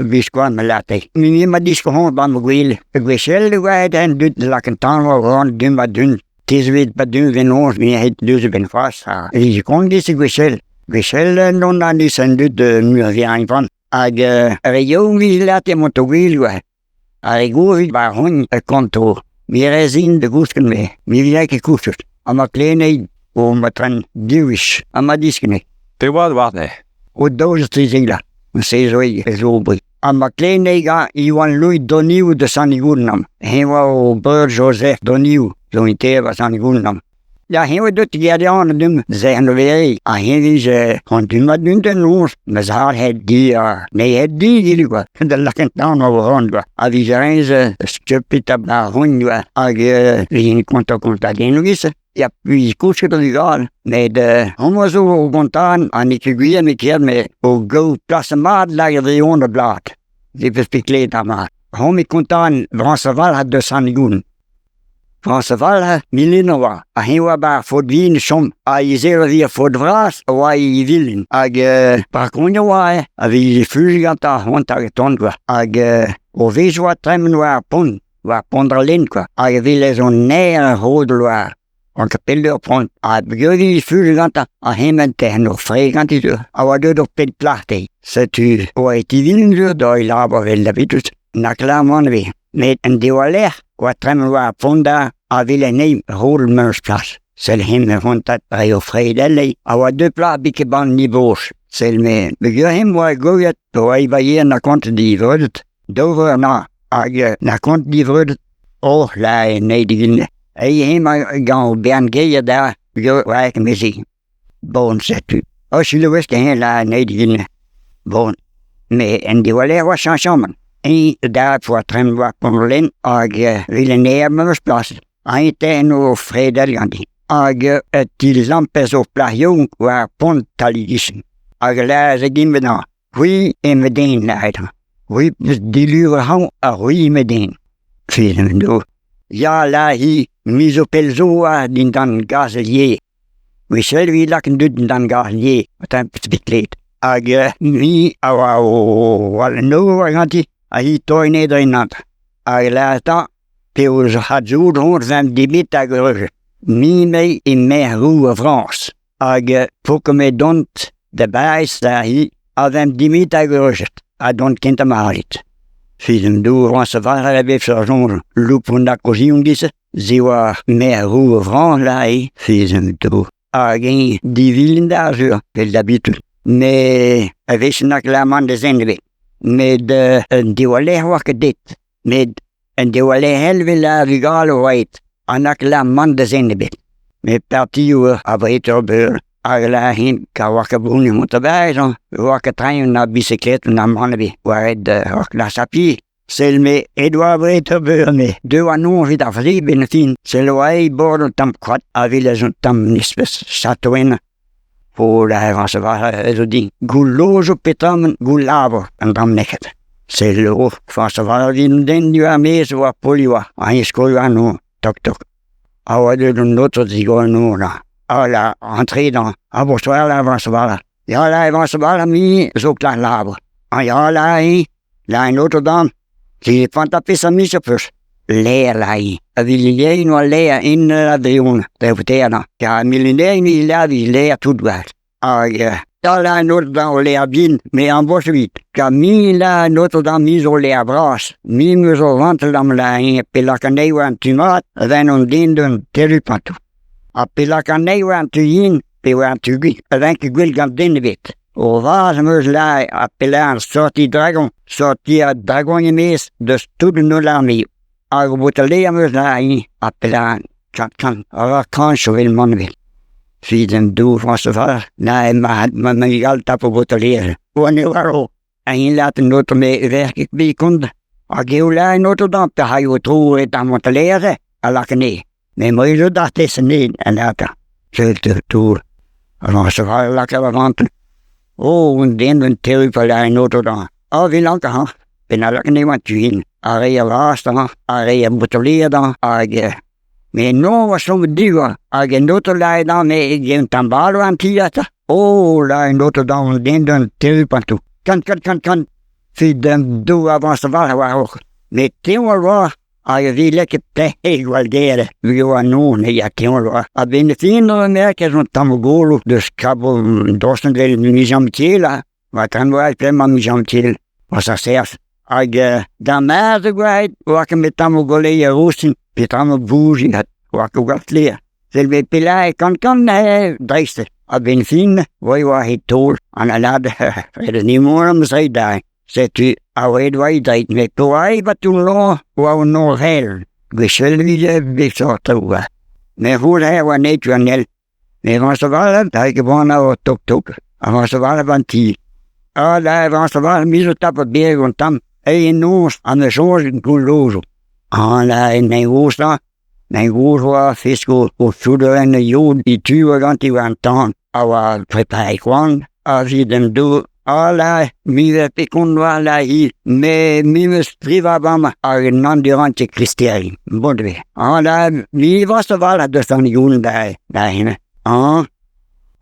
Biskoazh ma lârte. Me ma diskoazh 'ba ma gwele. Gwechall e oa aet an dud da lakaat an tan war ran du ma dun. Tezvet pa deu fenoz me aet deus a-benn c'hoazh ha e vije kont dit gwechall. Gwechall n'on anez an dud muiañ Hag ar re yaouank 'vije lâret mont da wel oa. Ar re gozh 'ba ar c'hogn kontour. Me 'rez int da gousket me. Me 'vije ket kousket. Ha ma kleñv o ma tren div wech ha ma diskenn. Pe oad warne? O 12 Se zo e zo bet. Ha ma kleñv gant Iwan Louis Doniou de Sant-Goulnam. Eñ oa o breur Joseph Doniou zo interet ba Sant-Goulnam. Ya, eñ oa deut Gerdian dimp Zernoveri ha eñ vije an du-mañ du da noz ma zad het di ha me het di ivez kwa da lakaat tan war o c'horn kwa ha vije reñz stupid ar c'hogn kwa hag vije kontañ kontadennoù giz-se. Ya, vije kousket an vugale met homañ zo o gontañ ha n'eo ket gwir n'eo ket met o gaou plas mat lakaet dre-hont a-blad. Ne vez ket klevet ar mat. Homañ e kontañ brañs a-walc'h deus Sant-Goulm. Frañs a-walc'h, milin a oa. Ha eñ oa 'ba ar faot vihan o chom. Ha izel a vi ar faot vras a oa e vilin. Hag parkoniñ a oa eh, a vije fuji gantañ ar c'hoant hag e tont kwa. Hag o wech oa tremen war ar pont, war pont al lenn kwa. Hag e welez an aer a rodell war an kapell ur pont. Ha peogwir e vije fuji gantañ, ha hemañ terc'hen ur fre ganti sur. A oa deuet ur penn plac'h dezhi. Setu oa e ti-vilin sur da e labour evel d'habitude. Na klañv anezhe. Met an diwaller oa tremen war ar pont da a wel anezhi roll memes plas. Sell hen e c'hoantaat reiñ o fred elle a oa deux plac'h bet ket ban niboch. Sell me peogwir hen oa goiet oa e na kont divreudet. Daou veur na hag na kont divreudet. Oh la nei digin. Ei hen ma gant o bern geier da oa mezi. Bon, setu. Oh, selaouez ket eñ la anezhi din. Bon. Me en diwaller oa chañchamant. Eñ da poa tremen war Pont-Lenn hag Villeneuve memes plas. Eñ tenn o fredel ganti. Hag e tilampez o plac'h yaouank war pont Taligichen. Hag lâret e din bennañ. C'hwi eme den lâret. C'hwi 'peus dilur ac'hanon ha c'hwi eme den. Fiz Ya lâr-hi, me zo pell zo oa dindan gazel ivez. Gwechall e veze lakaet an dud dindan gazel ivez, un tamm bet Hag hi a oa o wall ganti, ha hi toinet dre an hent. Hag lâret 'ta, p'eo c'hadzoud hon vemp dimit hag eurus. Me 'mei e-maez roue a Frañs. Hag poko-me dont da Bariz da hi a vemp dimit hag eureujet, ha dont kentañ ma c'hallit. Fizh an dour a a bep seurt soñj, loupon ha kozhion giz, se oa maer roue Frañs là eo, fizh an dour. Hag eñ divilin da sur, vel d'habitud. Mais a-wechoù na klamant da zen ebet. Met un diwaller oa ket det. Met un diwaller 'vel ar vugale oa aet, ha na klamant da zen ebet. Met partioù a bred ur beur hag lâr-int ka oa ket bon mont a-baez hañ, oa ket traoñ na bisiklet na mann ebet, oa ret ur klas a pied. Sell me aet oa abred ur beur me, deu an noz evit ar fri 'benn ar fin. Sell oa aet bord un tamm koad a welas un tamm espes chatoù ennañ. O lârañ a zo din goullo zo petra goul labour an tamm nec'het. Sell o forzh a-walc'h din den diwar maez oa poli oa, ha skol oa no, tok-tok. Ha oa deuet an aotro da zigor an nor da. Ha la, antre da, ha bonsoir la, bonsoir. Ya la, bonsoir me zo klask labour. Ha ya la, la en aotro dam, Te fanta peseurt micher 'peus? Lêr la-hi. A villinerien oa lêr en a-dreon da voternañ. Kar milinerien e lâr vez lêr tout 'vat. Hag da lâr an aotro da o lêr bihan, me am-boch evit. Kar me lâr an aotro da me zo lêr bras. Me 'm eus ur vantel da'm lâr-eñ pe lak anezhi war an tu mat, a-benn an den d'un terrupañ tout. Ha pe lak anezhi war an tu yin, pe war an tu gwin, a vez ket gwell gant den ebet. O vaz am eus lâret ha pelec'h sorti dragon, sorti ar dragon e-maez deus tout an holl armeoù. Hag o boutelez am eus lâret ha pelec'h kan kan a ra kañcho evel mann ebet. Fid an dour Frañs na ma ma ma gal tapo boutelez. Oan eo war Ha eñ lâret an aotrou me 'vec'h ket bet kont hag eo lâret an aotrou dezhañ pe c'haio tro et ar Montalere a lak anezhe. Me 'm eus d'ar testenn a laka. Setu tour. An cheval laka va vantel. Oh, un den un terrupl a lâre an aotrou dezhañ. Ah, 'vit lankañ hañ. Pe na lak anezhe war tu hin. Ar re a vras dezhañ, ar re a boutolier dezhañ, hag Met no oa chomet digor hag en oto lâret dezhañ me un tamm balo an ti ata. Oh, lâret en oto dezhañ den d'un terrupl an tout. Kan, kan, kan, kan. Evit an dour avañs a-walc'h war-raok. Met teñval oa hag e vez lakaet pec'hed gwall gaer evit oa noz ne ya teñval oa. A-benn ar fin e merkas an tamm golo deus kabo dostenn vel miz-amtiel ha ma tramwailh bremañ miz-amtiel oa sa serzh. Hag d'ar mare oa oa ket met tamm goleier roustin pe tamm bouji oa ket gwall sklaer. Sell bet pellaet kant-kant dreist. A-benn fin oa oa he taol an alad ret nemor am zreid da. Setu a-wed oa e dreid met poae ba toullañ oa an nor-hel. Gwechall vije bet sort traoù. Me c'houl e oa net an el. Me avañs a-walc'h da ket boan o tok-tok. Avañs a-walc'h ban ti. Ah da avañs a-walc'h me zo tapet berr an tamm. Eil en noz ha me soñj goullozoù. Ah la en noz-mañ Mein gozh oa fesk o soudañ e yod e tu oa ganti war an tan a oa preparet koan ha evit an dour ha la me 'vefe kont war la hi me me 'meus skrivañ amañ hag nann dirañ ket kristeri bon ivez ha la me 'vast a-walc'h deus an youl da da hemañ hañ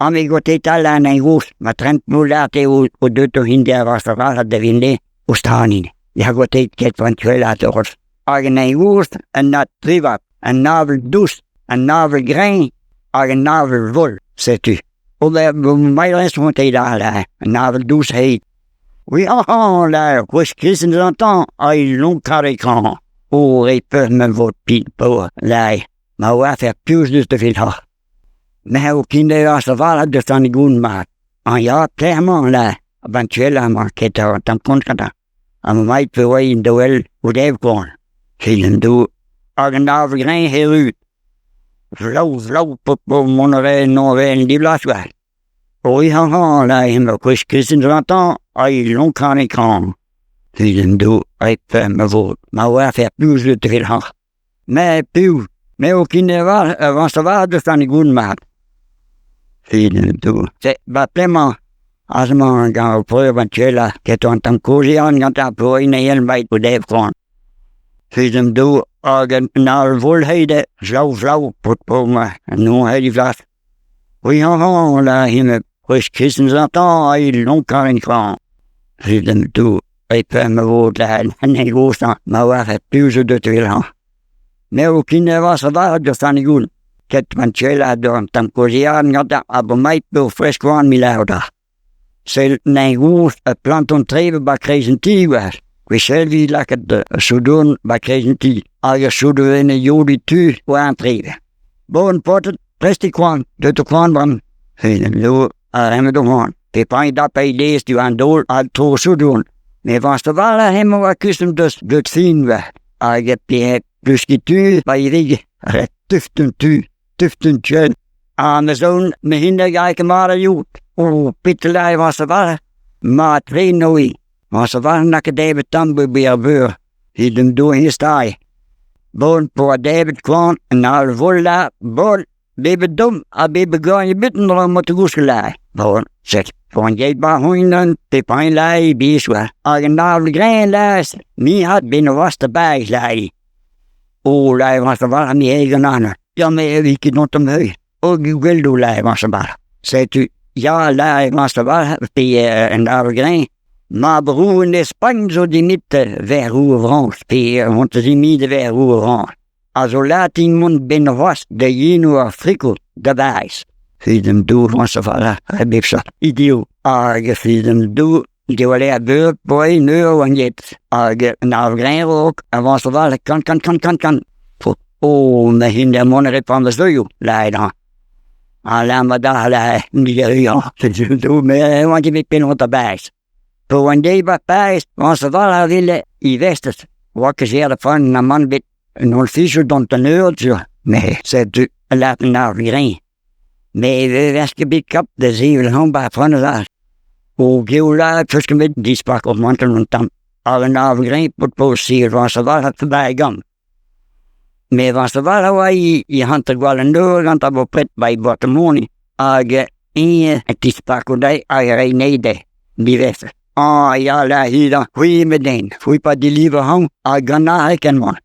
ha me gote 'tal an gozh ma tremp moullat eo o deut o hini da vast a-walc'h da vinne o stanin ya gote ket vantuellat Hag en eil un adtrivad, un avel dous, un avel greñv hag un avel voll, setu. Ober un avel dous heit. Oui, ah, la c'hwezh kristenn gantañ ha e lonkañ ekrañ. O reiñ peur ma vo pil paour, la ma oafer piv deus da vilhoc'h. Me eo kindegas a-walc'h deus an goun mat. Ah ya, clairement la, eventuellement mañ ket an tamm kont gantañ. Ha ma maig pe oa da wel o dev-koan. Fin an dour. Hag an avel greñv erru. Vlav, vlav, pop mont a rae en en divlaz war. Oi hañ hañ, la emañ c'hwezh kristen gantañ ha e lonkañ e kran. Fin an dour, hep ma vo ma oafer piv zo dre hañ. Me piv, me o kindeval avañs avat deus an goun mat. Fin an dour. Se, ba plemañ aze 'mañ gant ar preur eventuel ket an tamm kozhian gant ar ploeneiel meit o dev koan. Fin an dour hag an all volheide slav slav pot po ma non hei vlas. Oui hañ hañ la him c'hwezh kristen zantañ ha il lonkañ en kran. Fin an dour e ma vo la an gozhañ ma oar piv zo deut evel hañ. Me o kindevañ a deus an goul. Ket eventuel an tamm kozhian gantañ ha bo mait po fresk oan mi da. Sell n'en gozh a planton treve ba kreiz an ti war. Gwechall vi lakaet a soudourn ba kreiz an ti. Hag a soudourn e yodi tu war an treve. Bon potet presti koan, deut o koan bram. Fin an lo a remet o hoan. Pe pañ da pe lez du an dol hag tro soudourn. Me vans da vala hemañ a kustum deus deut fin war. Hag e pe plus ket tu ba irig ret tuft tu, tuft un tuen. Ha me zoon me hinne gaik mar a jout. O pittelei was er war. Ma tre noi. Was er war nak David tambu bi ar beur. Hi dem do hin stai. Bon po a David kwan en al volla bon bebe dum a bebe gagne bitten ram mot gouskelai. Bon, zet Van jij ba hoinen, pe pain lai biswa. Hag an avel grein las, mi had bin was de bij lai. O lai was er war mi eigen anne. Ja me vi ket not am heu. O gweldo lai was er war. Setu, ja lai was er war, pe an avel grein. Ma broer in Spagn zo di nit ver roe Frans, pe want ze mi de ver roe Frans. A zo latin mont ben was de jeno ar friko da baris. Fidem dour was er war, bepsa. Idio. Hag fidem dour, Diwale a beur, boi, neur an yet. Hag an avel grein rok, a was er war, kan, kan, kan, kan, kan. O, me hin der monere van de zoio, lai da. A la ma da la, ni ja, do me want je met pin de bijs. Po an de ba pijs, was er war a ville i vestes. Wat zeer van na man bit een officier dan ten uurtje. Nee, zei du, laten naar weer Me we weske bit kap de zeven hom ba van de O geula tussen met die spak op mantel en tam. Alle na grein pot po sier was er war het voorbij gang. Me was er war oa i, i hanter gwall an deur gant a vo pret bei Bortemoni. Hag een het is pak o dei hag rei nede. Die weste. Ah ja la hi da, hui me den. Hui pa di lieve hang a ganna ken man.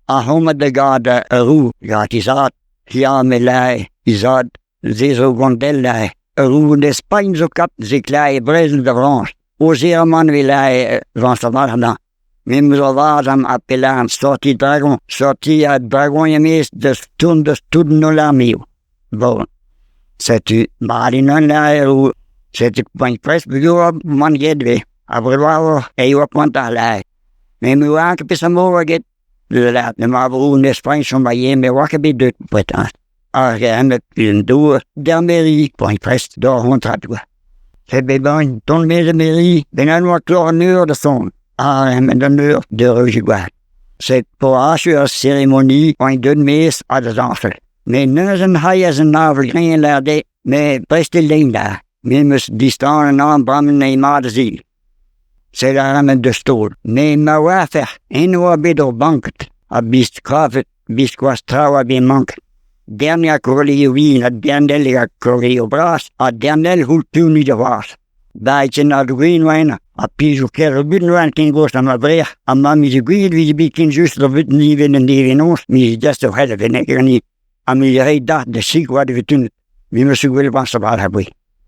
A homme de gade a roe gaat i zat. Ja me lai, i zat, ze zo gondel lai. A roe de Spagn zo kap, ze klei brezel de Frans. O zeramant e lâre Vañs a-walc'h Me 'meus ur vazh amañ ha pelec'h sorti dragon, sorti a dragon e-maez deus tourn deus tout an holl armeoù. Bon, setu mat int lâre setu poent prest peogwir 'oan get ivez. Ha bremañ e oa poent ar lâr. Me ne oar ket peseurt mod 'oa get. Ma bro en Spagn chom a yen, ne oa ket bet deuet bret hein. Hag en dour d'ar mairie, poent prest d'hor c'hontrad quoi. Set bet bain dont 'maez ar mairie, bennak 'oa kloc'h an eur da son. Ha d'an eur d'eur gwad. Set po achu ar seremoni oaint deuet 'maez ha da zañsal. Met neuze en c'hailhas an avel greñv lâr dezhe, met prest eo lein da. Me 'meus distanet an bremañ eo mat da sul. Sed a ran deus taol. Met ma oarfec'h en oa bet ur banked ha biskoazh biskoazh traoù a bet manket. Dern a korrelioù vihan ha dernel a korrelioù bras ha dernel c'houl piv da c'hoazh. Baet ar gwin oa ha pizh o ker ur butun oa ken gozh ha ma brec'h ha ma 'mije gwir 'vije bet ken just ur butun ivez en nevez-noz, 'mije just ur c'hell a venne ganin. Ha 'mije reiñ dac'h da sikour da vutunat. Me 'meus gwell 'barzh a-walc'h.